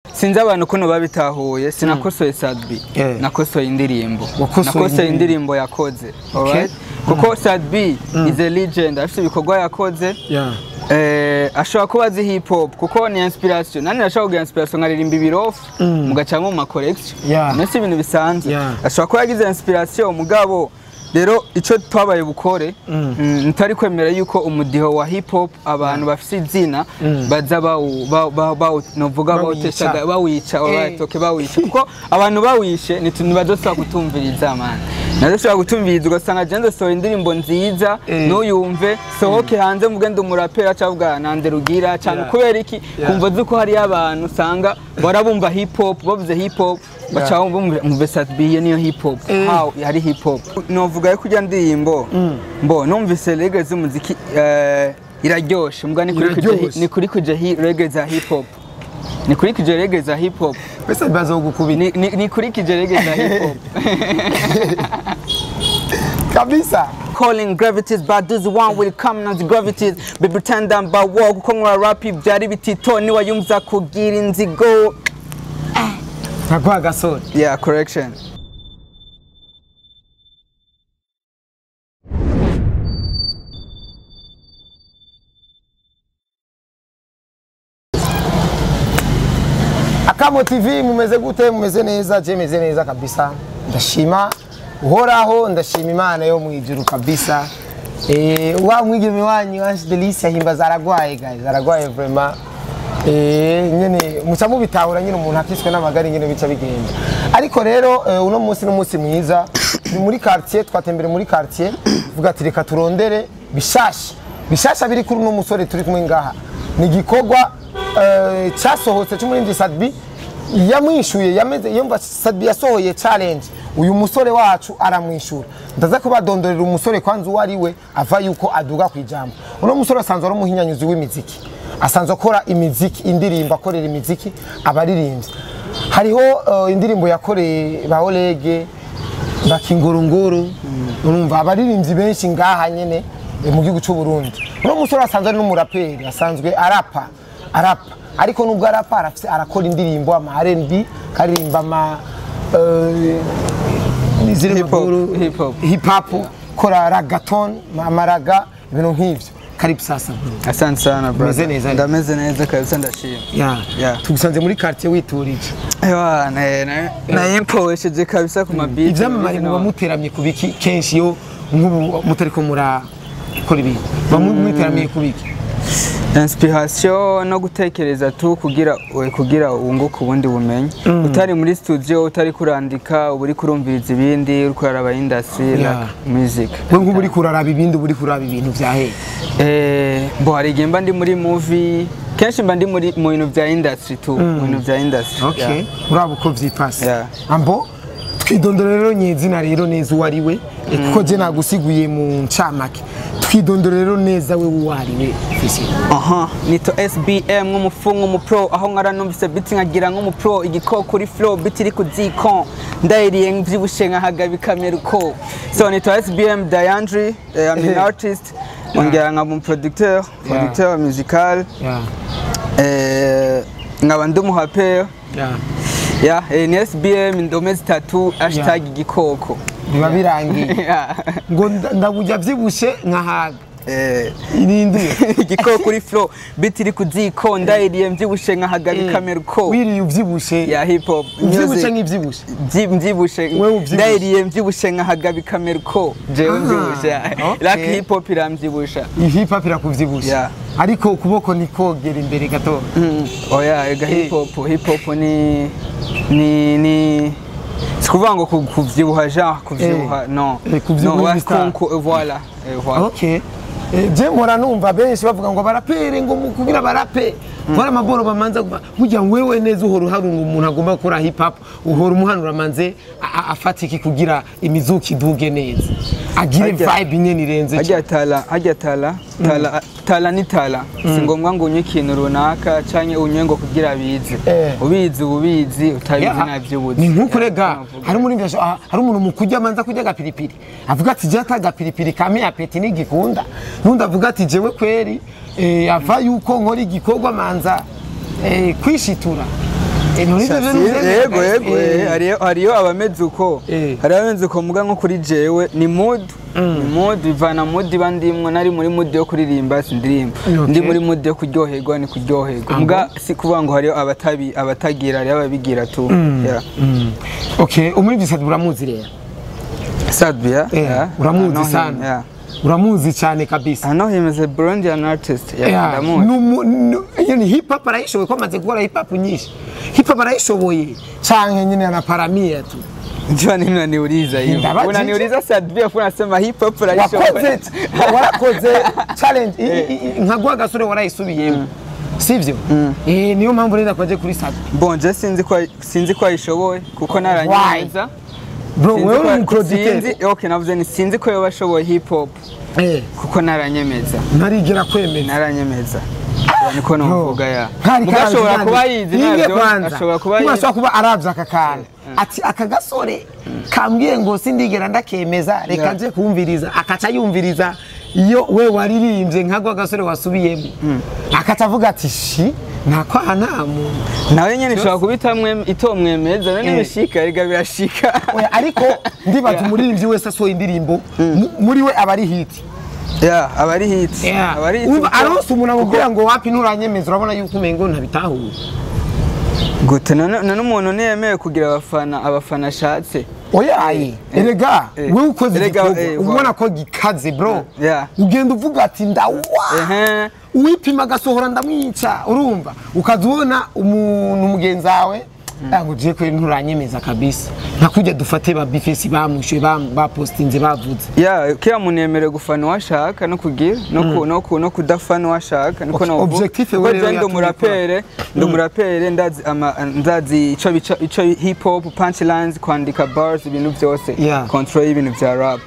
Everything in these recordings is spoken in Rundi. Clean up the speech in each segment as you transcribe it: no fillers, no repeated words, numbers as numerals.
Sinzi abantu kuno babitahuye, sinakosoye Sat-B, nakosoye indirimbo. Wakosoye. Nakosoye indirimbo yakoze, alright, kuko Sat-B is a legend, afite ibikorwa yakoze. Ashobora kuba azi hip hop kuko ni inspiration. Nani ashobora kugira inspiration nkaririmba ibirofu mugacamo mu ma correction? Nese ibintu bisanzwe. Ashobora kuba yagize inspiration, mugabo rero ico twabaye bukore, ntari kwemera yuko umudiho wa hip hop abantu bafise izina baza bawu bawu novuga bawuteshaga, bawica. Alright, okay, bawica, kuko abantu bawishe ntibadosaba kutumviriza, man, nadashobora gutumviriza. Ugasanga je ndosohora indirimbo nziza, ntuyumve, sohoke hanze mvuge ndi umurapera, cavuga nande rugira cyane. Kubera iki? Kumva zuko hariyo abantu usanga barabumva hip hop, bavuze hip hop baca bumva mu Sat-B, iyo niyo hip hop. How hari hip hop novuga yuko ujya ndirimbo mbo numvise reggae z'umuziki, iraryoshe mbwa ni kuri kuja Iraryoshe. Ni kuri kuja reggae za hip hop, ni kuri kuja reggae za hip hop. Mbese bazogukubita. Ni kuri kije reggae za hip hop. Kabisa. Calling gravities, but this one will come not gravities be pretend I'm but walk kuko nkora rap byari bitito niwayumva kugira inzigo. Nkaguha gasore. Yeah, correction. Akamo TV, mumeze gute? Mumeze neza? Je meze neza kabisa, ndashima Uhoraho, ndashima Imana yo mu ijuru kabisa. Wa mwigeme wanyu Ange Delicia Himbaza aragwaye, guys, aragwaye vraiment. Nyene muca mubitahura nyine, umuntu akiswe n'amagara nyine bica bigenda. Ariko rero uno munsi n'umunsi mwiza, ni muri quartier, twatembere muri quartier, vuga ati reka turondere bishasha bishasha biri kuri uno musore turi kumwe ngaha. Ni igikorwa cyasohotse cy'umuririmbyi Sat-B, yamwishuye yameze yumva Sat-B yasohoye challenge, uyu musore wacu aramwishura. Ndaza kubadondorera umusore kwanza uwo ari we, ava yuko aduga ku ijambo. Uno musore asanzwe ari umuhinyanyuzi w'imiziki, asanzwe akora imiziki, indirimbo, akorera imiziki abaririmbyi. Hariho indirimbo yakoreye ba Olege bakingurunguru, urumva abaririmbyi benshi ngaha nyene mu gihugu cy'u Burundi. Uno musore asanzwe ari n'umuraperi, asanzwe arapa, arapa, ariko nubwo arapa arafise, arakora indirimbo ama R&B, karirimba ama ziri Hip hop, maguru, hip hop. Hip hop, kora reggaeton, amaraga, ibintu nk'ivyo. Karibu sasa, bro. Asante sana, brother. Umeze neza? Ndameze neza kabisa, ndashima. Yeah. Yeah. Tugusanze muri quartier witurije. Ewa, nayimposheje kabisa ku mabiti. Ivyamamare muba muteramye ku biki kenshi? Iyo nk'ubu mutariko murakora ibintu, muba mwiteramiye ku biki? Inspiration no gutekereza tu, kugira wunguke ubundi bumenyi. Utari muri studio, utari kurandika, uba uri kurumviriza ibindi, uri kuraraba industry, like music. We nk'ubu uri kuraraba ibindi, uba uri kuraba ibintu vya hehe? Bo hari igihe mba ndi muri movie, kenshi mba ndi muri mu bintu bya industry tu, mu bintu bya industry. Okay, uraba uko vyipase. Yeah. Ambo twidondora rero nyezina rero neza uwo ari we, kuko je nagusiguye mu ncamake. Twidondora rero neza we uwo ari we Fisi. Aha, nito SBM nk'umufungo umupro, aho nkara numvise beat nkagira nk'umupro, igikoko kuri flow, beat iri ku ziko, ndayiriye mvyibushe nkahaga bikamera uko. So nito SBM Diandry, I'm an artist, ongera nkaba umu producteur, producteur musical, nkaba ndi umuhapeur. Yeah, ni SBM indome zitatu #igikoko. Biba birangiye. Ngo ndabujya vyibushe nkahaga. Irindiye. Igikoko kuri flow, beat iri ku ziko, ndayiriye mvyibushe nkahaga bikamera uko. Wiriye uvyibushe. Ya, hip hop uvyibushe music. Nk'ivyibushe. Mvyibushe. Wewe uvyibushe. Ndayiriye mvyibushe nkahaga bikamera uko, jewe mvyibushe. Like hip hop iramvyibusha. Hip hop irakuvyibusha. Yeah. Ariko ukuboko nikogera imbere gato. Oya, ega hip hop, hip hop ni sikuvuga ngo kuvyibuha, genre kuvyibuha, no. Kuvyibuha No, ni star. Voilà, voilà. Okay. Je mpora numva benshi bavuga ngo barapere, ngo mu kugira barape bora amaboro bamanza burya wewe neza uhora uharunga umuntu agomba gukora hip hop, uhora umuhanura amanze afata iki kugira imizuki iduge neza, agire vibe nyene irenze? Hajya tala, hajya tala, tala, tala ni tala. Si ngombwa ngo unywe ikintu runaka canke unywe ngo kugira bize. Ubizi ububizi, utabizi navyo ubuzi. Ni nk'uko rega Navuga. hari muri hari umuntu mu kurya amanza kurya agapiripiri, avuga ati je ata agapiripiri kampe appétit ntigikunda. Nundi avuga ati jewe kweri ava yuko nkora igikorwa manza kwishitura. Yego yego, hariyo abameze uko, hariyo abameze uko, muga nko kuri jewe ni mood, ni mood, bivana mood iba ndimwo. Nari muri mood yo kuririmba sindirimba, ndi muri mood yo kuryoherwa ni kuryoherwa, muga si kuvuga ngo hariyo abatabi abatagira, hariyo ababigira tu. Yeah. Okay, umuririmbyi Sat-B uramuzi rero? Sat-B, yeah. Uramuzi sana. Yeah. Uramuzi cyane kabisa. I know him as a Burundian artist. Yeah, ndamuzi. Ni hip hop arayishoboye, ko amaze gukora hip hop nyinshi. Hip hop arayishoboye canke nyine anaparamia tu? Njua nini unaniuliza hiyo? Unaniuliza Sat-B afu unasema hip hop arayishoboye. Wakoze, warakoze challenge nka gwa gasore warayisubiyemo. Sivyo? Niyo mpamvu rero nakwaje kuri Sat-B. Bon, je sinzi ko ayishoboye kuko naranyemeza. Bro, wewe uri umuproducteur. Okay, navuze ni sinzi ko yobashoboye hip hop. Kuko naranyemeza. Ntarigera kwemeza. Naranyemeza. Niko novuga ya. Mugashobora kuba yizi navyo, ashobora kuba yizi. Ashobora kuba aravya aka kantu. Ati aka gasore kambwiye ngo sindigera ndakemeza, reka nje kumviriza, akaca yumviriza iyo we waririmbye nka gwa gasore wasubiyemo. Akaca avuga ati shi nakwa nta muntu. Nawe nyene ishobora kuba itomwemeza none bishika erega birashika. Oya, ariko ndibaza umuririmbyi wese asohoye indirimbo muri we aba ari hit. Yeah, aba ari hit. Aba ari hit. Aronse umuntu amubwira ngo wapi nturanyemeza, urabona yuko umengo ntabitahura. Gute none umuntu ntiyemewe kugira abafana ashatse? Oya ayi, erega wewe ukoze igikorwa ubona ko gikaze bro. Ugenda uvuga ati ndawa. Uwipima agasohora ndamwica, urumva ukazubona umuntu mugenzi wawe ngo je kwe nturanyemeza kabisa, ntakujya dufate ba bifesi bamushuye bapostinze bavuze. Yeah, kila muntu yemerewe gufana uwashaka no kugira no kudafana uwashaka, niko no objectif wewe rero. Ndi umurapere, ndazi ndazi ico hip hop, punchlines, kwandika bars, ibintu byose, control y'ibintu bya rap.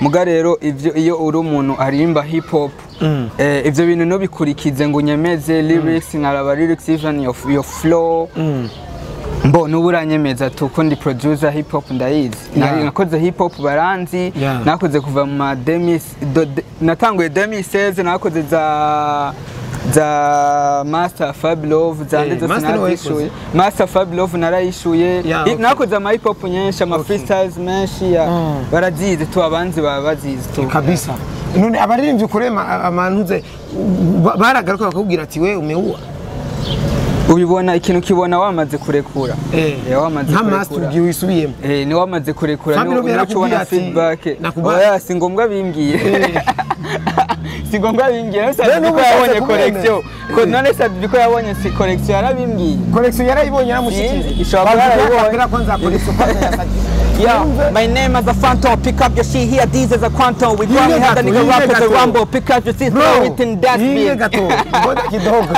Muga rero ivyo iyo uri umuntu aririmba hip hop, ivyo bintu no bikurikize ngo unyemeze lyrics, nkaraba lyrics even your flow. Mbo nuburanyemeza tu ko ndi producer hip hop ndayizi. Nakoze hip hop baranzi, nakoze kuva mu natanguye 2016, nakoze za Master Fab Love, za ndetse narayishuye. Master Fab Love narayishuye. Nakoze ama hip hop nyinshi, ama freestyles menshi, barazizi tu, abanzi babazizi tu kabisa. None abaririmbyi kurema amantuze baragaruka bakubwira ati we umeua? Ubibona ikintu kibona wamaze kurekura. Wamaze kurekura. Nka master ugiye wisubiyemo. Ni wamaze kurekura ni ubona feedback. Oya, si ngombwa bimbwiye. Si ngombwa bimbwiye. None Sat-B yabonye correction. Ko none Sat-B ko yabonye si correction yarabimbwiye. Correction yarayibonye yaramushikije. Ishobora kuba yarayibonye. Kwanza correction kwanza ya Sat-B. Yo, my name is a phantom. Pick up your shit here, these is a quantum. We grab me, had a nigga rap as a Rambo. Pick up your shit, throw it in dustbin. Ngoja kidogo.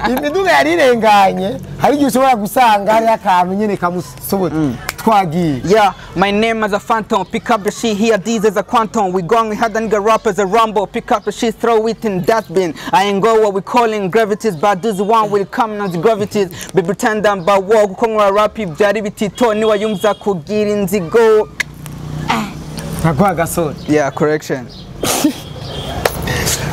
Imiduga yarirenganye, hari igihe ushobora gusanga hari akantu nyene kamusobotse. Twagiye. Yeah, my name is a phantom. Pick up your shit here, these is a quantum. We gone, we had a nigga rap as a Rambo. Pick up your shit, throw it in dustbin. I ain't go what we calling gravities, but this one will come as gravities. Be pretend I'm but walk, kongwa rap byari bitito ni wayumza kugira inzigo. Nagwa gasore. Yeah, correction.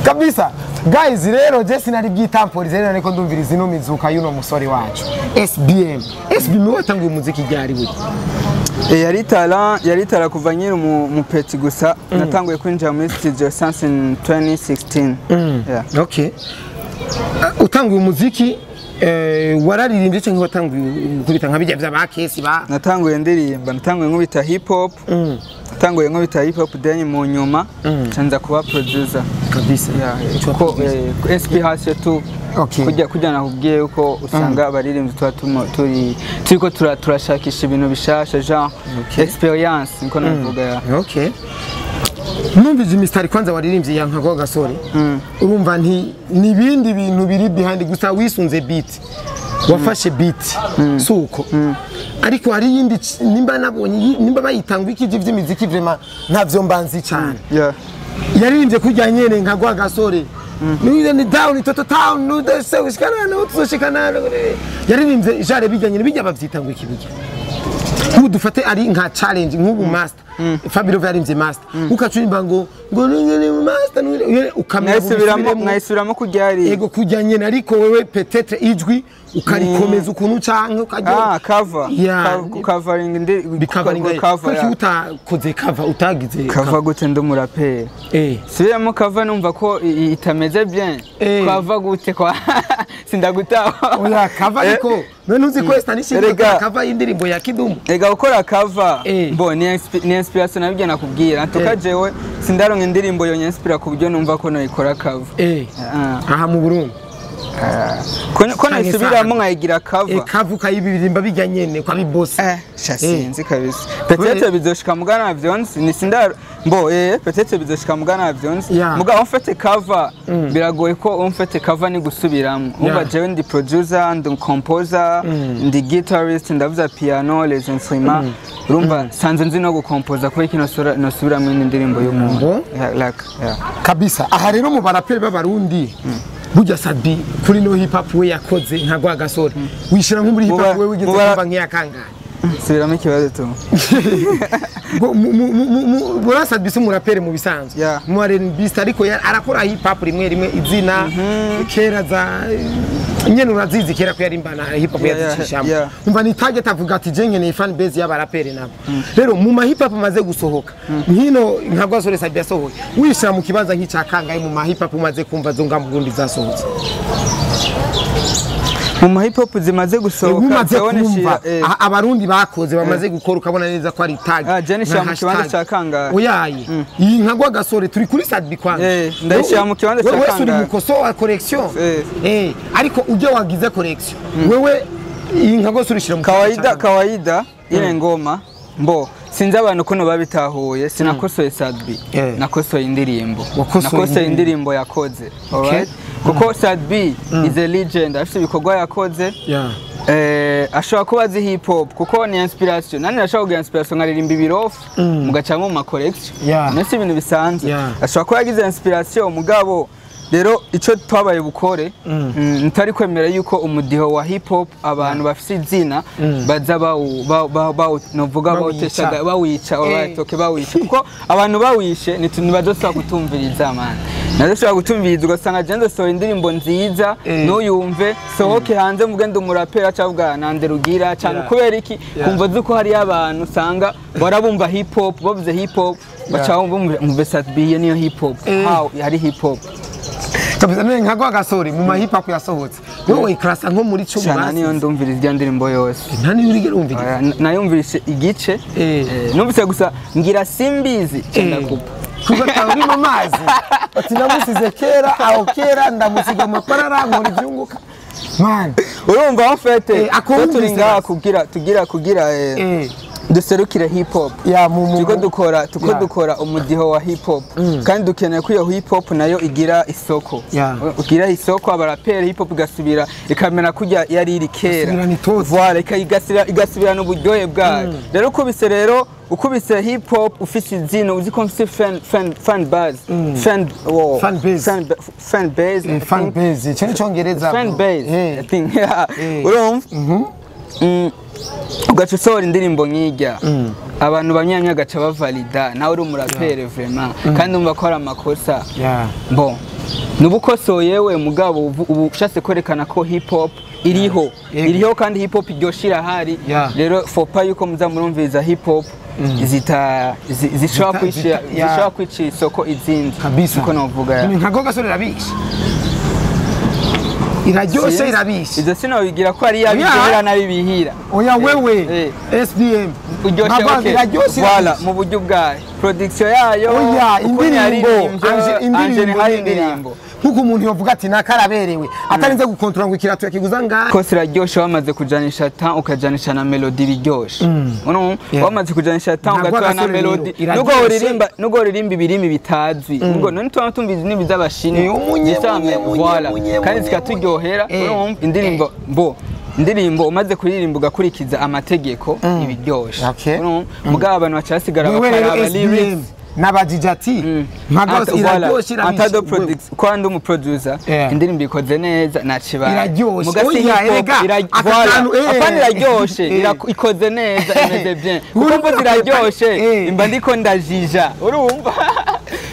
Kabisa. Guys, rero je sinari bwitampolize rero niko ndumviriza ino mizuka y'uno musore wacu SBM. SBM watanguye umuziki ryari we? Yari tala kuva nyiri mu petit gusa. Natanguye kwinjira muri studio since in 2016. Yeah. Okay. Utanguye umuziki wararirimbye cyangwa watanguye kubita nka bijya bya kesi ba? Natanguye ndirimba, natanguye nkubita hip hop. Natanguye nkubita hip hop then mu nyuma ncanza kuba producer kabisa. Yeah, kuko inspiration tu. Okay. Kujya nakubwiye uko usanga abaririmbyi tuba turiko turashakisha ibintu bishasha, genre experience niko navuga. Okay. Numvise Mr. Kwanza waririmbye ya nka gasore. Urumva nti nibindi bintu biri behind gusa wisunze beat. Wafashe beat suko. Ariko hari yindi nimba nabonye nimba bayitangwa ikije vy'imiziki vraiment ntavyo mbanzi cyane. Yaririmbye kujya nyene nka gwa gasore. Ni down toto town no se ushikana no tuzoshikana. Yaririmbye jare bijyanye bijya bavyitangwa ikibijya. Nk'ubu dufate ari nka challenge nk'ubu master. Fabio yarimvye master, ukacurimba ngo ni master, ukamenya. Mwayisubiramo kujyari. Ego, kujya nyene, ariko wewe peut-être ijwi ukarikomeza ukuntu canke ukajya Ah, cover. Yeah. Covering ndi Bikavaringa. Cover. Kuki utakoze cover, utagize? Cover gute ndi umuraperi? Subiramo cover, numva ko itameze bien. Cover gute kwa sindagutaha? Oya, cover, ariko none uzi ko Estanisha Erega. cover y'indirimbo ya Kidumu? Ega, gukora cover, bo ni inspiration, nabyo nakubwira ntuka. Jewe sindaronka indirimbo yo inspira ku buryo numva ko noyikora cover. Ah. Aha mu Burundi? Ko Canke nayisubiramo saha. nkayigira cover. Cover ukayibirimba bijya nyene kwa bibosi. Sha, sinzi kabisa, peut-être bizoshika muga navyo nzi ni sinda mbo peut-être bizoshika muga navyo nzi. Muga en fait cover biragoye ko en fait cover ni gusubiramo. Umva, jewe ndi producer, ndi composer, ndi guitarist, ndavuza piano, les instruments. Urumva sanze nzi no gukompoza, kubera iki nosubiramo indi ndirimbo y'umuntu? Bon. Yeah, like, yeah. Kabisa. Aha rero mu baraperi b'Abarundi, burya Sat-B kuri no hip hop we yakoze nka gwa gasore, wishira nko muri hip hop we wigeze kumva nk'iya kangahe? Subiramo ikibazo tu. Bora Sat-B si umuraperi mu bisanzwe, mu R&B, ariko arakora hip hop rimwe rimwe. Izina kera za nyene urazizi, kera ko yarimbana hip hop, yazicishamo. Umva, ni target avuga ati je nkeneye fan base y'abaraperi nabo. Rero mu ma hip hop amaze gusohoka nkino nka Rwagasore Sat-B yasohoye, wishira mu kibanza nk'icya kangahe mu ma hip hop umaze kumva zo nga mu Burundi zasohotse? Mu ma hip hop zimaze gusohoka, umaze jewe kumva, nishira abarundi bakoze, bamaze gukora, ukabona neza ko ari tag Ah, je nishira nka mu kibanza hashtag. ca kangahe? Oyaye, iyi nka Rwagasore, turi kuri Sat-B kwanza. Ndayishira mu kibanza ca Wewe wese uri kangahe? mukoso wa correction. Ariko ujye wagize correction wewe, iyi nka rwose urishira mu kibanza Kawaida. ca kangahe? Kawaida ile ngoma mbo sinzi abantu kuno babitahuye. Sinakosoye Sat-B, nakosoye indirimbo. Wakosoye Nakosoye indirimbo. indirimbo yakoze, alright, kuko Sat-B is a legend, afite ibikorwa yakoze. Ashobora kuba azi hip hop kuko ni inspiration. Nani ashobora kugira inspiration nkaririmba ibirofu mugacamo mu ma correction? Nese ibintu bisanzwe. Ashobora kuba yagize inspiration, mugabo rero icyo twabaye bukore, ntari kwemera yuko umudiho wa hip hop abantu bafite izina baza bawu novuga Bawica. bawuteshaga, bawica. Alright, okay, bawica, kuko abantu bawishe ntibadosaba kutumviriza, man, nadashobora gutumviriza. Ugasanga je ndosohora indirimbo nziza, ntuyumve, sohoke hanze mvuge ndi umuraperi, acavuga nande rugira cyane. Kubera iki? Kumva zuko hariyo abantu usanga barabumva hip hop, bavuze hip hop baca bumva mu Sat-B, iyo niyo hip hop. How hari hip hop? Kabisa. None nka Rwagasore mu ma hip hop yasohotse, wowe wayikarasa nko muri 10? Cyane, niyo ndumviriza irya ndirimbo yose. Nta niyo urigera wumviriza? Oya, nayumvise igice. Numvise gusa ngira simbizi cyenda kupa. Kuko uri mu mazi, ati namusize kera aho kera, ndamusiga amaparara, nkora ibyunguka man. Urumva, en fait, Akumvise turi ngaha basi. kugira tugira duserukire hip hop. Ya mu mu Turiko dukora, tuko dukora umudiho wa hip hop, kandi dukeneye ko iyo hip hop nayo igira isoko, igira isoko, abaraperi, hip hop igasubira ikamera kurya yari iri kera. Igasubirana itoto. Voilà, igasubirana uburyohe bwayo. Rero ukubise, rero ukubise hip hop ufise izina, uzi ko mfise fan base, fan, oh, Fan base. Fan base, I Fan think. base icyo ni cyongereza. Fan bro. base, I think, yeah. Urumva, ugaca usohora indirimbo nk'ijya, abantu bamwe bagaca bavalida nawe uri umurapere vraiment, kandi umva ko ari amakosa. Bon, nuba ukosoye we, mugabo ubu ushatse kwerekana ko hip hop iriho. Iriho, kandi hip hop iryoshe, irahari. Rero faut pas yuko muza murumviriza hip hop zishobora kwicira zishobora kwicira isoko izindi. Kabisa. Niko novuga, yeah. Nka Rwagasore irabishe, iraryoshe, irabishe. Ivyo sinobigira ko ari yabiryohera n'abibihira. Oya, wewe SBM. Uryoshe. Ntabwo Okay. iraryoshe, Voilà, irabishe. mu buryo bwayo, production yayo, Oya, ukuntu indirimbo yaririmbye, Anje, en indirimbo general, nyene ya. indirimbo. Nkuko umuntu yovuga ati nakaraberewe atarinze gukontorora ngo ikirato yakiguza ngahe. Kose iraryoshe wamaze kujanisha ta, ukajanisha na melody, biryoshe. Urumva, wamaze kujanisha ta, Ntabwo ugatora na agasore rero, melody, iraryoshe. nubwo uririmba, nubwo uririmba ibirimi bitazwi, ubwo none tuba tumva indimi z'abashinwa Eh, umunye, zisame, munye, munye, voilà, munye, kandi munye, zikaturyohera. munye. Urumva indirimbo, bo indirimbo umaze kuririmba ugakurikiza amategeko, ibiryoshe. Okay. Urumva, mugabo abantu bacasigara Wewe rero bakaraba SBM lyrics. Nabajije ati mpagose iraryoshe irabishe kwa ndi umuproducer indirimbo ikoze neza nacibaye iraryoshe oya erega apana iraryoshe ikoze neza imeze bien kuko mvuze iraryoshe imba ndiko ndajija urumva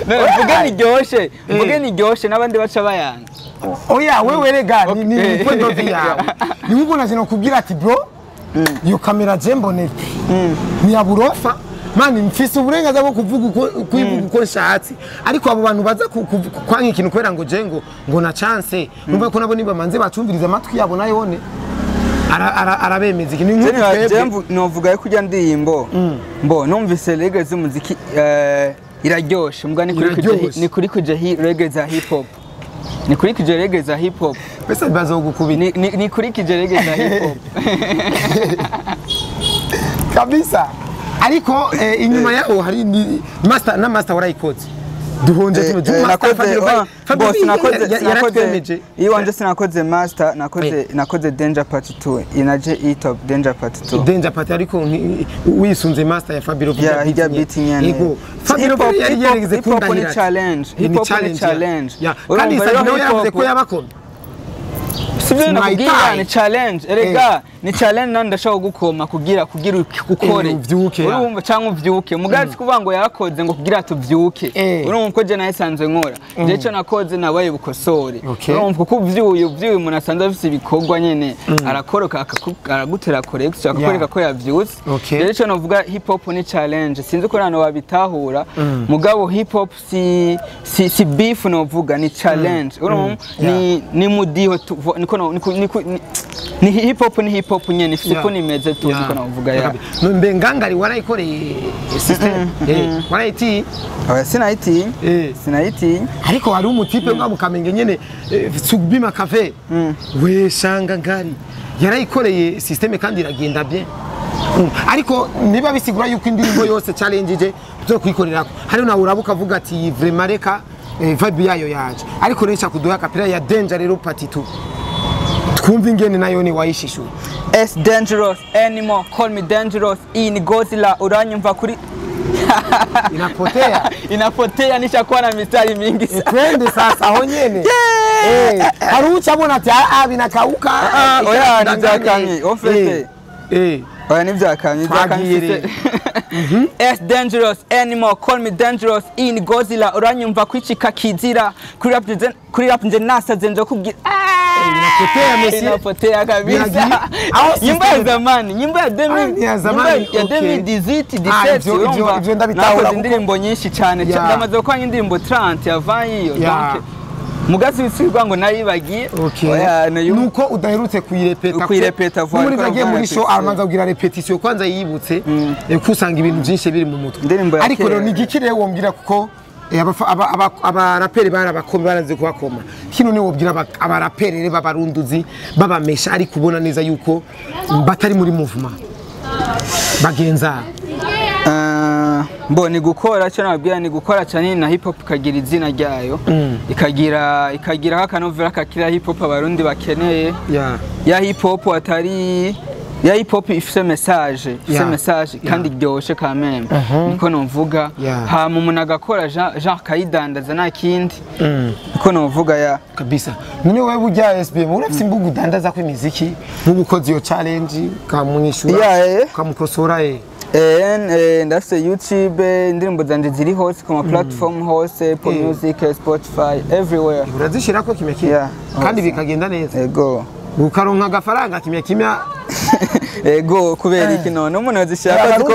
mvuge niryoshe mvuge niryoshe n'abandi baca bayanga oya wewe rega ni point of view yawe ni nkuko naje nokubwira ati bro iyo kamera je mbonete ni ya burofa mani mfise uburenganzira bwo kuvuga uko kwivuga uko nshatse ariko abo bantu baza kwanga ikintu kubera ngo je ngo na chance numva ko nabo nibamanze bacumviriza amatwi yabo nayone arabemeza ikintu nk'uko novuga ko ujya ndirimbo mbo numvise reggae z'umuziki iraryoshe mbwa ni kuri kuje reggae za hip hop ni kuri kije reggae za hip hop pesa bazogukubita ni kuri kije reggae za hip hop kabisa ariko inyuma yaho hari master na master warayikoze duhonje tuno master Fabio nakoze iwanje sinakoze master nakoze Danger Part 2 inaje e top Danger Part 2 Danger Part ariko wisunze master ya Fabio ya hijya beat nyene yego Fabio yari yarigeze kundahira challenge hip hop ni challenge kandi Sabino yavuze ko yabakomye sivyo nakubwira ni challenge erega ni challenge nandi ndashaka gukoma kugira ukore urumva cyangwa uvyuke mugazi kuvuga ngo yakoze ngo kugira tuvyuke urumva ko je nayisanzwe nkora je cyo nakoze nabaye bukosore urumva ko uvyuye umuntu asanzwe afise ibikorwa nyene arakoroka aragutera correction akakwereka ko yavyutse rero cyo novuga hip hop ni challenge sinzi ko nano wabitahura mugabo hip hop si beef novuga ni challenge urumva ni mudiho ni hip hop ni hip hop nyene ifite uko nimeze tuzi ko navuga ya mbe ngangari warayikoreye system warayiti oya sinayiti sinayiti ariko hari umutipe nga mukamenge nyene Subima Cafe we shanga ngari yarayikoreye system kandi iragenda bien ariko niba bisigura yuko indirimbo yose challenge je byo kwikorerako hari nawe urabuka avuga ati vraiment reka vibe yayo yaje ariko nesha kuduha kapira ya Danger rero part 2 twumva ingene nayo ni wayishishuye S dangerous anymore call me dangerous in Godzilla uranyumva kuri inapotea inapotea nishakuwa na mistari mingi sana twende sasa aho nyene hari ucabona ati binakauka oya nivyakamye ofete oya nivyakamye nivyakamye S dangerous anymore call me dangerous in Godzilla uranyumva kwicika kizira kuri rap nje nasaze nje kubwira inapotea Messi inapotea kabisa nyimbo ya zamani nyimbo ya 2018 17 ivyo ndabitahura indirimbo nyinshi cyane ndamaze gukora indirimbo 30 yavaye iyo donc mugazi wisigwa ngo nayibagiye oya nuko udaherutse kuyirepeta muri zagiye muri show aramanza kugira repetition kwanza yibutse kusanga ibintu byinshi biri mu mutwe ariko rero ni gikire wombwira kuko abaraperi barabakoma baranze kubakoma kino ni wobwira abaraperi b'abarunduzi babamesha ariko ubona neza yuko batari muri movement bagenza mbo ni gukora cyo nababwira ni gukora cyane na hip hop ikagira izina ryayo ikagira akanovera kakira hip hop abarundi bakeneye ya hip hop atari ya hip hop ifise message kandi ryoshe quand même niko nomvuga hama umuntu agakora Jean kayidandaza nta kindi niko nomvuga ya kabisa none wewe burya SBM urafise imbuga udandaza ko imiziki nk'ubukozi iyo challenge kamwishura kamukosora ndafise YouTube indirimbo zanje ziri hose ku ma platform hose Apple Music Spotify everywhere urazishirako kimya kimya kandi bikagenda neza yego ukaronka agafaranga kimya kimya ego kubera iki none umuntu yazishaka ko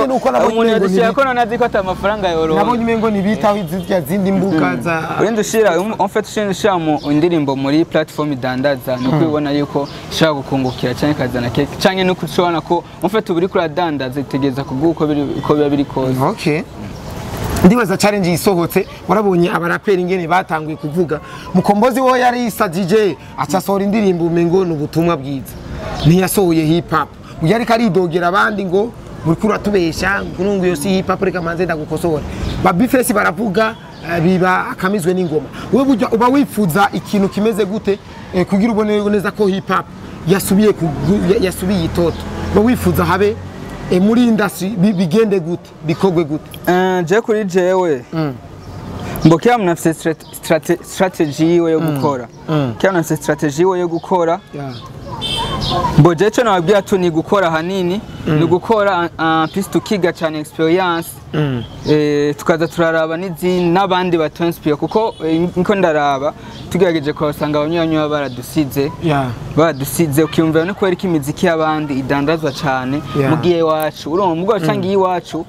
umuntu yazishaka ko none aziko ata amafaranga yoroha nabonye umengo nibitaho izirya zindi mbuga za urende ushira en fait ushira mu indirimbo muri platform idandaza no kwibona yuko ishaka gukungukira cyane kazana cake canke no kushobona ko en fait uburi kuri adandaza itegeza kuguko biri uko biba biri koze okay ndibaza challenge isohotse warabonye abaraperi ingene batanguye kuvuga mukombozi wo yari isa DJ acasohora indirimbo umengo n'ubutumwa bwiza ntiyasohoye hip hop yari karidogera abandi ngo muri kuratubesha ngungu yo si hip hop reka manze ndagukosora ba Bface baravuga biba akamizwe n'ingoma wewe burya uba wifuza ikintu kimeze gute kugira ubone neza ko hip hop yasubiye yasubiye itoto uba wifuza habe Muri industry bigende gute, bikogwe gute? Je kuri jewe mbo kila muntu afise strategy yiwe yo gukora. Kila muntu afise strategy yiwe yo gukora. Mbo je cyo nababwira tu ni gukora hanini, ni gukora en plus tukiga cyane experience. Tukaza turaraba n'izindi n'abandi batunspire, kuko niko ndaraba tugerageje kubasanga abanywanyi baradusize. Badusize ukiyumvira no kubera ko imiziki y'abandi idandazwa cyane mu gihe iwacu urumva ubwo usanga iwacu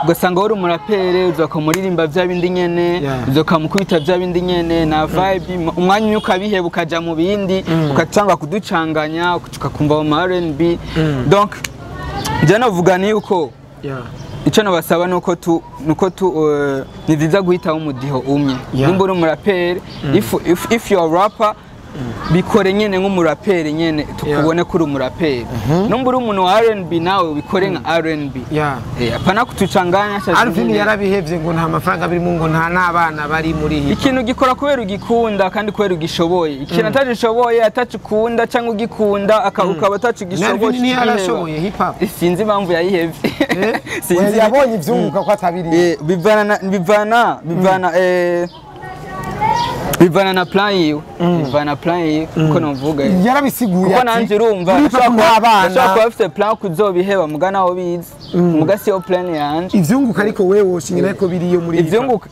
ugasanga uri umurapere uzokamuririmba bya bindi nyene, uzokamukubita bya bindi nyene na vibe, umwanya umwe ukabiheba ukaja mu bindi, ukacanga kuducanganya ukakumva mu R&B. Donc je navuga ni uko icyo nabasaba nuko tu ni byiza guhitamo umudiho umwe. Nimba uri umuraperi, if you are rapper, bikore nyene nk'umuraperi nyene tukubone kuri umuraperi. Nimba uri umuntu wa R&B nawe bikore nka R&B. Apana kutucanganya. Alvin yarabihevye ngo nta mafaranga birimo, ngo nta n'abana bari muri hip. Ikintu gikora kubera ugikunda kandi kubera ugishoboye. Ikintu atagishoboye atacikunda cyangwa ugikunda ukaba atakigishoboye. Alvin yarashoboye hip hop. Sinzi impamvu yayihevye. Sinzi yabonye ivyunguka ko atabiri. Bivana na plan yiwe. Bivana plan yiwe uko novuga. Yarabisiguye kuko nanje urumva ashobora kuba afite plan kuzobiheba mugana aho bize. Muga siyo plan yanje. Ivyunguka ariko wewe woshingira ko biriyo muri ivyunguka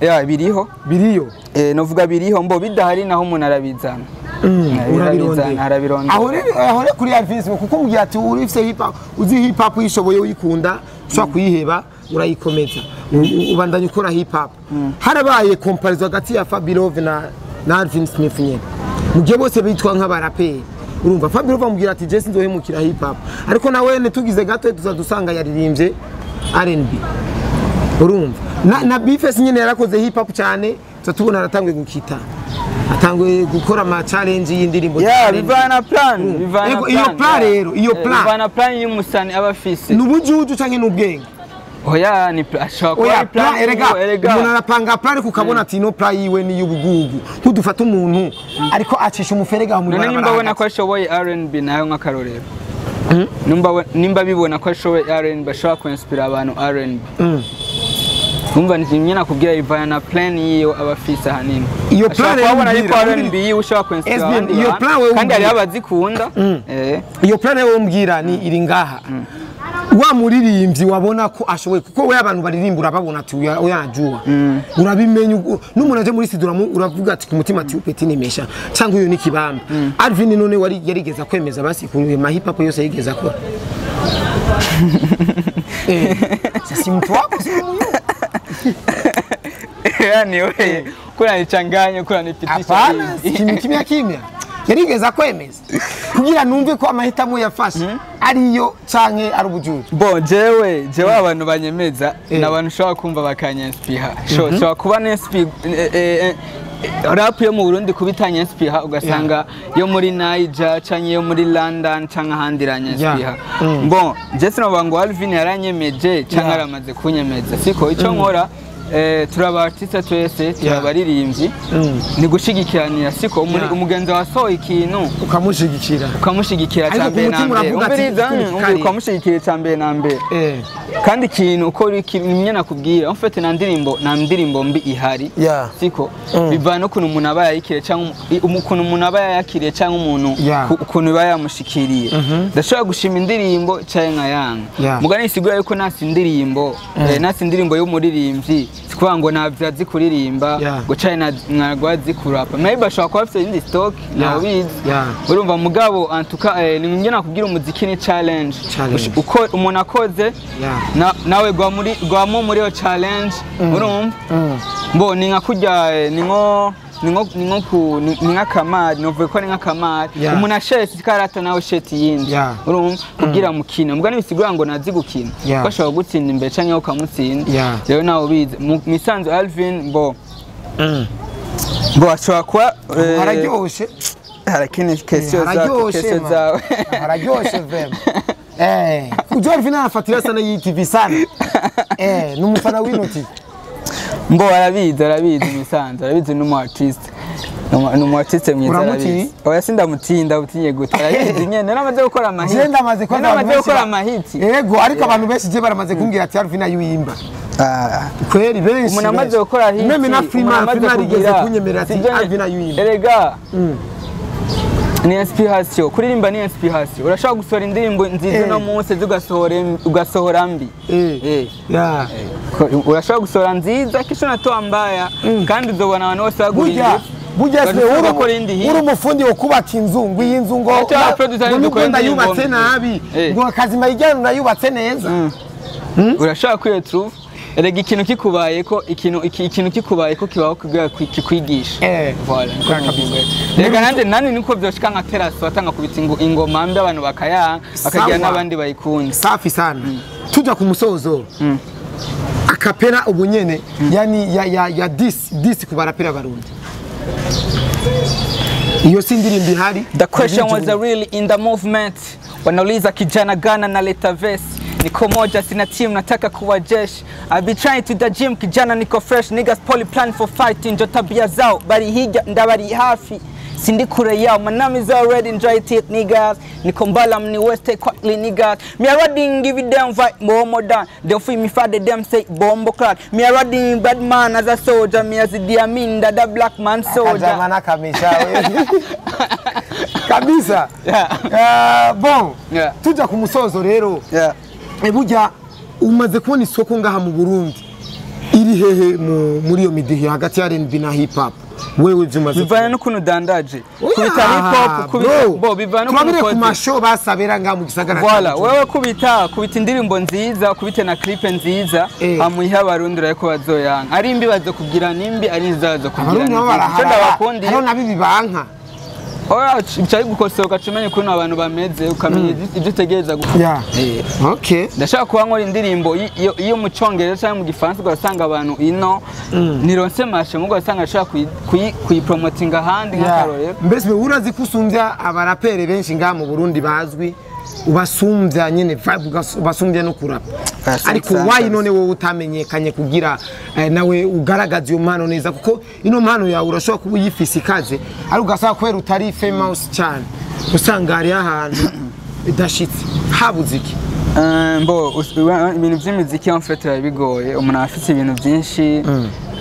ya biriho. Biriyo. Novuga biriho mbo bidahari naho umuntu arabizana. Urabirondera. Arabirondera. Aho rero kuri Alvin kuko mugiye ati uri ufite hip hop, uzi hip hop uyishoboye uyikunda, ushobora kuyiheba urayikomeza. Ubandanya ukora hip hop. Harabaye comparison hagati ya Fabilove na Alvin Smith nyene. Mugiye bose bitwa nk'abaraperi. Urumva Fabilove amubwira ati Jesse nzohemukira hip hop. Ariko nawe ne tugize gato tuzadusanga yaririmbye R&B. Urumva na Bifes nyene yarakoze hip hop cyane, tuzatubona aratangwe gukita. Atangwe gukora ama challenge y'indirimbo. Bivana plan, bivana plan. Iyo plan rero, iyo plan. Bivana plan y'umusani abafise. Nubujuju canke n'ubwenge. Oya ni ashobora plan erega umuntu arapanga plan kukabona ati no plan yiwe ni y'ubugugu. Nkudufata umuntu ariko acisha umuferega mu barabara. Nimba abona ko ashoboye R&B nayo nk'akarorero. Nimba bibona ko ashoboye R&B ashobora kuinspira abantu R&B. Umva ni nakubwira ivana na plan yiyo abafise hanini. Iyo plan wabona yuko R&B yiwe ushobora kuinspira abandi. Iyo plan wewe kandi hari abazikunda. Iyo plan wewe umbwira ni iri ngaha. Wa muririmbyi wabona ko ashoboye kuko we abantu baririmbura babona ati uyanajua. Urabimenya n'umuntu aje muri studio uravuga ati ku mutima ati upeti nimesha cyangwa uyu ni kibamba. Alvin none wari yarigeza kwemeza basi ku ma hip hop yose yigeza akora. Sasa mtu wako si mtu. Yani wewe kuna nichanganya kuna nipitisha. Hapana, kimya kimya. Yarigeza kwemeza kugira numve ko amahitamo yafashe ariyo canke ari ubujuju. Bon jewe abantu banyemeza n'abantu ushobora kumva bakanyenspira. Shobora kuba nenspira rap yo mu Burundi kubitanyenspira ugasanga yo muri Niger canke yo muri London canke ahandi iranyenspira. Bon je sinovuga ngo Alvin yaranyemeje canke aramaze kunyemeza siko ico nkora. Turaba artiste twese turabaririmbyi ni gushigikiranira siko umugenzi wasohoye ikintu ukamushigikira cyambere na mbere umviriza ukamushigikira cyambere na mbere kandi ikintu uko nimye nakubwira en fait na ndirimbo mbi ihari siko bivana ukuntu umuntu aba yayikiriye cyangwa ukuntu umuntu aba yayakiriye cyangwa umuntu ukuntu iba yamushikiriye. Ndashobora gushima indirimbo cyangwa nkayanga mugani sigura yuko nasi indirimbo y'umuririmbyi sikuvuga ngo navyo kuririmba ngo cyane nagwazi kurapa maybe ashobora kuba afite indi stock nawe bizi urumva mugabo antuka ni nge nakubwira umuziki ni challenge uko umuntu akoze nawe gwamo muri yo challenge urumva mbo ni nka kurya ni nko nkakamari novuye ko ni nkakamari umuntu ashetse karata nawe sheti yindi urumva kugira mukino mbwa nibisigura ngo nazi gukina ko ashobora gutsinda imbere canke ukamutsinda rero nawe bize misanzu Alvin bo ashobora kuba hararyoshe harakini kesio zawe hararyoshe vema. Ujo Alvin anafuatilia sana hii TV sana. Ni umufana wino TV. Mbo arabizi misanzu arabizi n'umu artiste. Ni umu artiste mwiza Uramutinya? arabizi. Oya sindamutinda utinye gute arabizi nyene namaze gukora amahiti. Je ndamaze kubona Namaze abantu benshi gukora amahiti. Yego, ariko abantu benshi je baramaze kumbwira ati Alvin ayimba. Ah. Kweri benshi. Umuntu amaze gukora hiti, même na Freeman, umuntu amaze Freeman rigeze kugira- kunyemerera ati Sivyo Alvin ayimba. Erega ni inspiration, kuririmba ni inspiration. Urashobora gusohora indirimbo nziza uno munsi ejo ugasohora mbi. Yeah. Urashobora gusohora nziza kesho unatoa mbaya kandi uzobona abantu bose Burya baguhindura. burya se Bagashobora uri gukora indi hit. uri umufundi wo kubaka inzu, ngo iyi nzu ngo Icyo abaproducer ngo dukora nubwo indirimbo ndayubatse mbi. nabi, ngo akazima ijyana nayubatse neza. Urashobora kwiyo truth. Erega ikintu kikubayeko, ikintu kikubayeko kibaho kugira kikwigisha. Voilà, niko Kabisa. novuga. Erega nanje niko vyoshika nka terrace watanga kubita ingoma mbi abantu bakayanga bakagira Sawa. n'abandi bayikunze. Safi sana. Tuja ku musozo, akapera ubu nyene, yani ya 10 10 ku barapera barundi, iyo si indirimbo ihari. The question was a really in the movement. Wanauliza kijana gana na leta vesi. Niko moja sina team nataka kuwa jeshi. I be trying to the gym kijana niko fresh. Niggas poly plan for fighting njo tabia zao. Bari higa ndabari hafi. Sindi kure yao. My name is already enjoy it niggas. Niko mbala mni west take quietly niggas. Me already give it them fight more more than. They feel me father them say bombo crack. Me already bad man as a soldier. Me as the Amin that the black man soldier. Akajama nakamisha we kabisa. Yeah. Bon, Yeah. tuja ku musozo rero. Yeah. Burya umaze kubona isoko ngaha mu Burundi iri hehe muri iyo midihi hagati ya R&B na hip hop, wewe ivyo umaze Bivana n'ukuntu udandaje kubita hip hop, kubita bro, bo bivana n'ukuntu turabire ku ukoze. mashow basabera ngaha mu gisagara ca Voilà, Bujumbura. wewe kubita indirimbo nziza, kubite na clip nziza, amuyiha abarundi urebe ko bazoyanga. Ari imbi bazokubwira nimbi, ari nziza bazokubwira Abarundi nabo nziza. Ico baraharara, ndabakundiye hariho nabibi banka. Oya, bica bigukosoka uca umenya ukuntu abantu bameze, ukamenya ibyo utegereza gukora. Okay. Ndashaka kuba nkora indirimbo iyo mu Cyongereza cyangwa mu Gifaransa, ugasanga abantu ino nironse mashe mugo ugasanga ashobora kuyipromotinga ahandi nk'akarorero. Mbese urazi ko usumbya abarapere benshi ngaha mu Burundi bazwi, ubasumbya nyene vibe, ubasumbya no kurapa? Ariko sana why kabisa. none wowe utamenyekanye kugira nawe ugaragaze iyo mpano neza? Kuko ino mpano yawe urashobora kuba uyifise ikaze, ariko ugasanga kubera utari famous cyane usanga hariho ahantu idashitse. Habuze iki? Mbo ibintu by'imiziki en fait biba bigoye, umuntu aba afite ibintu byinshi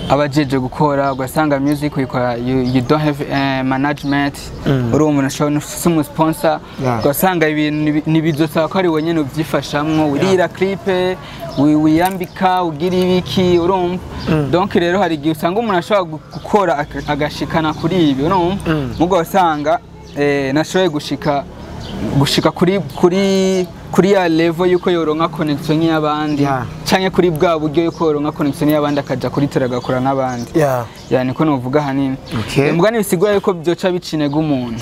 aba ajeje gukora, ugasanga music uyikora you don't have management, uri umuntu ashobora ufise umu sponsor, ugasanga ibintu ntibizosaba ko ari wenyine ubyifashamwo, wirira clip, wiyambika, ugira ibiki, urumva? Donc rero hari igihe usanga umuntu ashobora gukora agashikana kuri ibi, urumva, mugo usanga nashoboye gushika kuri ya level yuko yoronka connection y'abandi canke kuri bwa buryo yuko yoronka connection y'abandi akaja kuri tera agakora nk'abandi. Ya, niko novuga ahanini. Mbwa ntibisigura yuko byoca bicinega umuntu.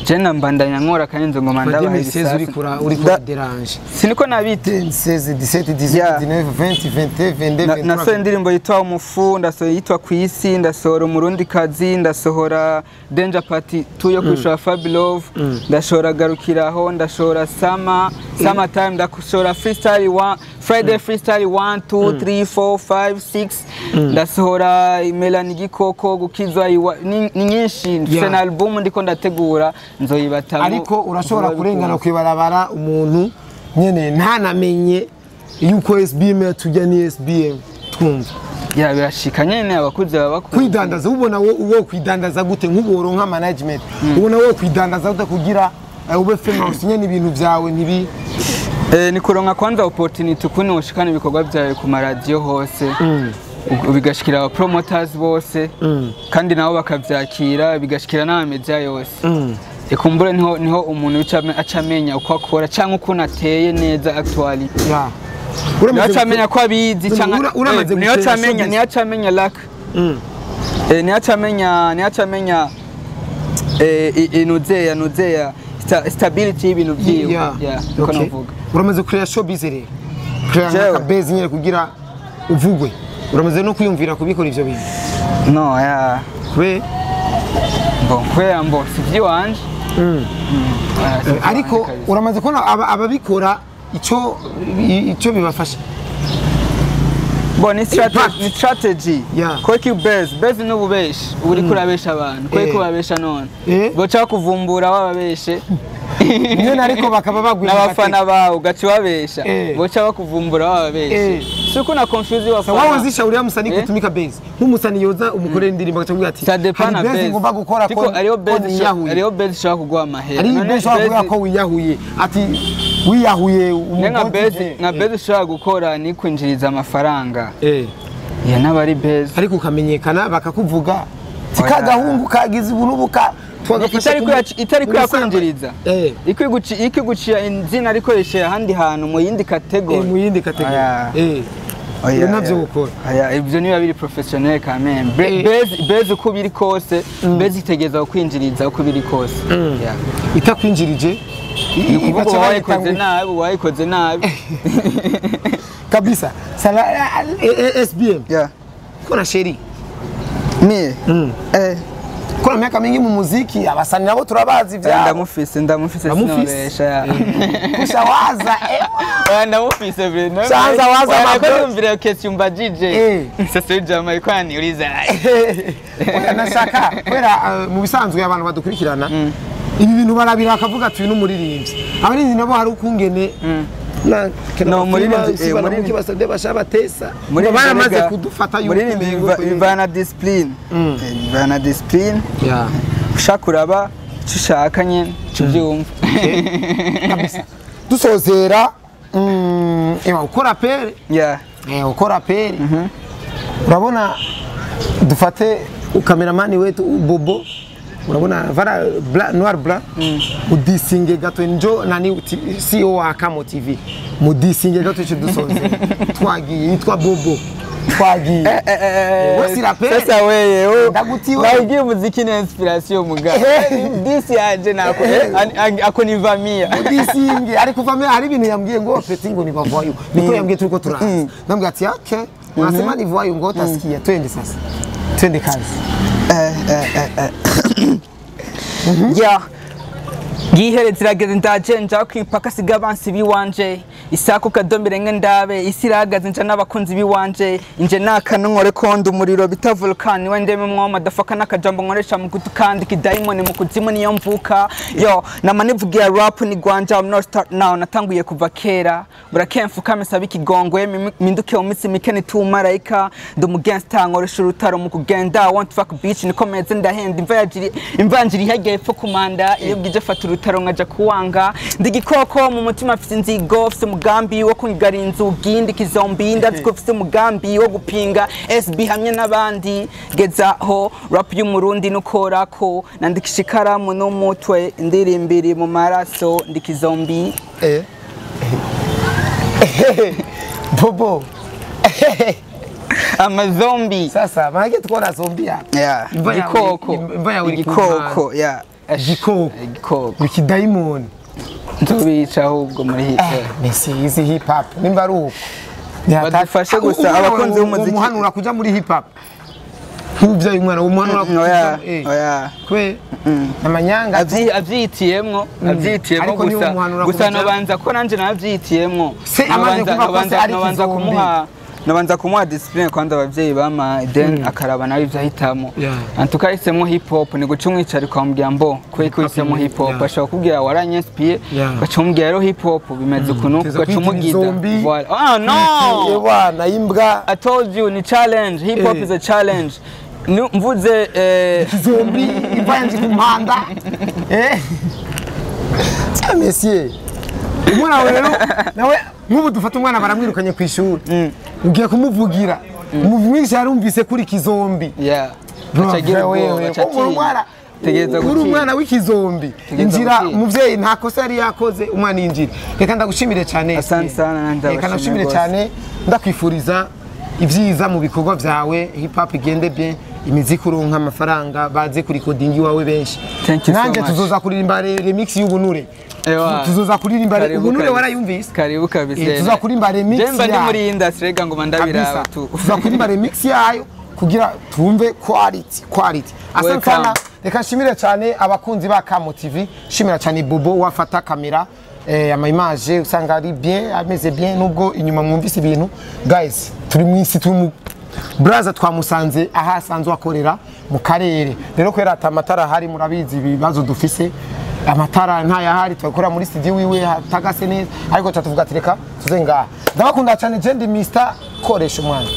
Je nambandanya nkora kandi nzo ngoma ndabaha 2016 uri ibisasu. kura uri kura dérange. Siniko nabite. 16, 17, 18, 19, 20, 21, 22, 23. Nasohoye indirimbo yitwa Umufu, ndasohoye yitwa Kwisi, ndasohora Umurundi kazi, ndasohora Danger Party 2 yo kwishura Fabilove, ndasohora Garukiraho, ndasohora Summer Time, ndasohora Freestyle 1, Friday Freestyle 1, 2, 3, 4, 5, 6, ndasohora Melanie Gikoko gukizwa ni nyinshi mfise na album ndiko ndategura nzoyibatamo. Ariko urashobora vuba kurengana bikunze. kwibarabara umuntu nyene ntanamenye yuko SBM tujya ni SBM twumva. Ya, birashika nyene, abakuze baba bakuze. Kwidandaza, ubona wo kwidandaza gute nk'uboro nka management, ubona wo kwidandaza gute kugira ube famous nyene ibintu byawe ntibi Ni kuronka kwanza opportunity ukuntu woshikana ibikorwa byawe ku maradiyo hose, bigashikira aba promoters bose kandi nabo bakavyakira, bigashikira n'abamedia yose. Ekumbure niho umuntu aca amenya uko akora cyangwa ukuntu ateye neza actually. Niho aca amenya ko abizi cyangwa Uramaze niho aca gutera amenya showbiz. niho aca amenya luck, niho aca amenya inuzeya stability y'ibintu vyiwe. Yeah, niko navuga. Uramaze kureba showbiz rero, kureba Jewe. nka base nyene kugira uvugwe, uramaze no kwiyumvira kubikora ivyo bintu? No, yeah. Kube Bon, kubera mbo si iby'iwanje. Oya, si iby'iwanje Ariko kabisa. uramaze kubona ababikora icyo bibafasha? Bo ni strategy, ni strategy. Yeah. Ko ki base n'ububeshi uri kurabesha abantu, ko kurabesha none. Boca kuvumbura wababeshe. Nyene ariko bakaba bagwira n'abafana bawe ugaca ubabesha. Boca bakuvumbura wababeshe. Siko na confuse wafana. Sawa wazisha uriya musani kutumika base. Nk'umusani yoza umukorera indirimbo akakubwira ati hari base ngomba gukora ko ariyo base, ariyo base ushaka kuguha amahera. Ari base ushaka kuguha ko wiyahuye ati wiyahuye umugozi. Nka base ushaka gukora ni kwinjiriza amafaranga. Ya nabari base. Ariko ukamenyekana bakakuvuga. Tikagahungu kagize ubunubuka itari kuyakwinjiriza. Ikiguciya inzina arikoresha ahandi hantu mu yindi category. Mu yindi category. Navyo gukora. Aya ibyo niba biri professionnel quand même. Base uko biri kose, base itegeza kwinjiriza uko biri kose. Itakwinjirije ni kuvuga wayikoze nabi, wayikoze nabi. Kabisa. Sala SBM. Yeah. Kuna sheri. Mie. Kuna miaka mingi mu muziki abasani nabo turabazi vyabo. Ndamufise sinobesha. Kushawaza ndamufise be. Shanza waza makuru mvire kesi umbajije. Sasa uyu jamaa yuko ananiuliza. Oya nashaka kwera mu bisanzwe abantu badukurikirana ibi bintu barabira akavuga ati uyu n'umuririmbyi. Abaririmbyi nabo hari ukungene no muri basabye bashabatesa baramaze kudufata yuko bivana discipline. Bivana discipline. Yeah. Ushaka uraba ushaka nyene cyubyumva. Kabisa. Dusozera ukora pere. Yeah. Ukora pere. Urabona dufate ukameramani wetu Bobo. Urabona vara noir blanc udisinge gato njo nani CEO wa Akamo TV mudisinge gato cyo dusoze twagiye yitwa Bobo twagiye sasa wewe ndagutiwe nagiye muziki na inspiration muga disi yaje nako akonivamia mudisinge ari kuvamia hari ibintu yambwiye ngo peti ngo nibavayo niko yambwiye turiko turaza ndambwiye ati okay unasema ni voyo ngo utasikia twende sasa twende kazi. Yeah. Gihereza irageze ndaje nja kwipaka siga abansi biwanje isako kadombere nge ndabe isi irahagaze nja n'abakunzi biwanje inje nakano kondo umuriro bita volcan wende mwe madafaka nakajambo nkoresha mu kutukandi kidaimon mu kuzimu niyo mvuka yo namanivugira rap ni gwanja I'm not start now natanguye kuva kera burakemfuka mesaba ikigongwe minduke mu mitsi mike nitumarayika ndi gangster nkoresha urutaro mu kugenda want fuck bitch niko meze ndahenda imva imvanjiri hegeye fo kumanda iyo bwije fata urutaro nkaja kuwanga ndi gikoko mu mutima mfite inzigo mfite umugambi wo kunyigara inzugi ndi kizombi ndatsiko mfite umugambi wo gupinga SB hamwe n'abandi gezaho rap y'umurundi nukorako nandikisha ikaramu n'umutwe indirimbiri mu maraso ndi kizombi. Bobo amazombi sasa maana tukona zombie hapa. Yeah. Igikoko igikoko yeah. Igikoko ikidaimon nzobica ahubwo muri hip hop. Messi izi hip hop nimba ari uko badufashe gusa abakunzi b'umuziki umuhanura kuja muri hip hop nk'ubyaye umwana umuhanura kuja oya kwe amanyanga avyitiyemwo gusa gusa nobanza ko nanje navyitiyemwo nabanza kumuha discipline kwanda abavyeyi bama then akaraba nawe ivyo ahitamo. Antuka hisemo hip hop ni guca umwicari kwa mbwira mbo kwe ko hisemo hip hop ashobora kubwira waranyinspire gaca umubwira rero hip hop bimeze ukuntu gaca umugiza. Ah no bwana imbwa I told you ni challenge hip hop is a challenge. Mvuze zombie imvanji kumhanda monsieur umwana rero nawe nk'ubu dufata umwana baramwirukanye ku ishuri ugiye kumuvugira umumwigisha yarumvise kuri kizombi. Uri umwana w'ikizombi injira umuvyeyi nta kosa yari yakoze umwana injira. Reka ndagushimire cyane. Asante sana reka ndagushimire cyane ndakwifuriza ibyiza mu bikorwa byawe hip hop igende bien imiziki uronka amafaranga baze kuri coding wawe benshi. Nanjye tuzoza kuririmba remix y'ubunure. Tuzoza kuririmba ubunure warayumvise. Karibu kabisa. Tuzoza kuririmba remix yayo. Jemba ndi muri industry rega ngo mandabiraba tu. Tuzoza kuririmba remix yayo kugira tumve quality. Asante sana. Reka nshimire cyane abakunzi ba Kamo TV, shimira cyane Bobo wafata kamera. Ama image usanga ari bien, ameze bien, nubwo inyuma mwumvise ibintu. Guys, turi mu isi, turi mu braza, twamusanze aho asanzwe akorera mu karere. Rero kubera ata amatara ahari, murabizi ibibazo dufise, amatara ntayahari, twakora muri studio wiwe hatagase neza, ariko tuvuga ati reka tuze ngaha. Ndabakunda cyane, je ndi Mr Koresha Umwanya.